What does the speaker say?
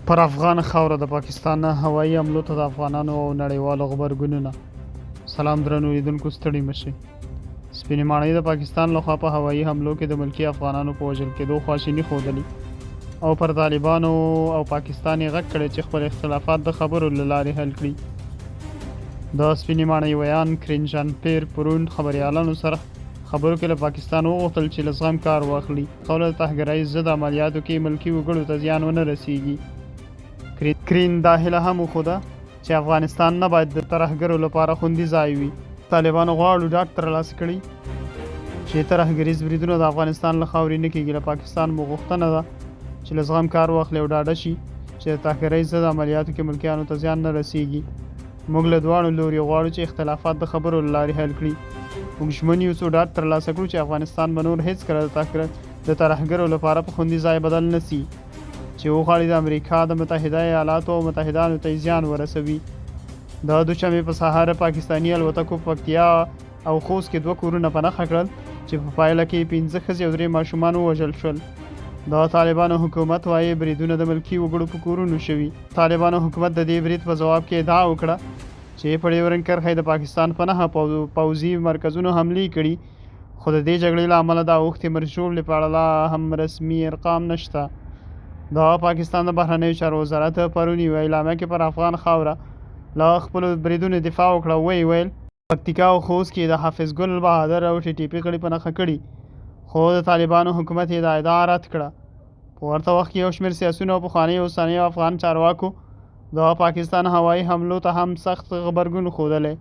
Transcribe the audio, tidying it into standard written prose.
پر افغان خاوره د پاکستان هوایي حملو ته د افغانانو او نړیوالو غبرګونونه. سلام درنو لیدونکو، ستړي مشي. سپینې ماڼۍ د پاکستان لخوا په هوایي حملو کې د ملکي افغانانو په وژل کېدو خواشیني ښودلې او پر طالبانو او پاکستان یې غږ کړی چې خپل اختلافات د خبرو له لارې حل کړي. د سپینې ماڼۍ ویاند کرین ژان پیر پرون خبریالانو سره خبرو کې له پاکستان وغوښتل چې له زغم کار واخلي څو له ترهګرۍ ضد عملیاتو کې ملکي وګړو ته زیان ونه رسیږي. کرین دا هیله هم وښوده چې افغانستان نه باید د ترهګرو لپاره خوندي ځای وي. طالبانو غواړو ډاډ ترلاسه کړي چې ترهګریز بریدونه د افغانستان له خاورې نه کیږي. له پاکستان مو غوښتنه ده چې له زغم کار واخلي او ډاډه شي چې د ترهګرۍ ضد عملیاتو کې ملکیانو ته زیان نه رسیږي. موږ له دواړو لوریو غواړو چې اختلافات د خبرو له لارې حل کړي. موږ ژمن یو څو ډاډ ترلاسه کړو چې افغانستان به نور هېڅکله د ترهګرو لپاره په خوندي ځای بدل نه سي چې وغواړي د امریکا د متحده ایالاتو او متحدانو ته یې زیان ورسوي. د دوشنبې په سهار پاکستاني الوتکو په پکتیا او خوست کې دوه کورونه په نښه کړل چې په پایله کې 5 ښځې او 3 ماشومان ووژل شول. د طالبانو حکومت وايي بریدونه د ملکي وګړو په کورونو شوي. طالبانو حکومت د دې برید په ځواب کې ادعا وکړه چې په ډیورنډ کرښه یې د پاکستان په 9 پوځي مرکزونو حملې کړي، خو د دې جګړې له امله د اوښتې مرګ ژوبلې په اړه لا هم رسمي ارقام نشته. د پاکستان د بهرنیو چارو وزارت پرون یوه اعلامیه کې پر افغان خاوره له خپلو بریدونو دفاع وکړه او ویې ویل، پکتیکا او خوست کې د حافظ ګل بهادر او ټي ټي پي غړي په نښه کړي، خو د طالبانو حکومت یې دا ادعا رد کړه. په ورته وخت کې یو شمېر سیاسیونو او پخوانیو اوسنیو افغان چارواکو د پاکستان هوایي حملو ته هم سخت غبرګون ښودلی.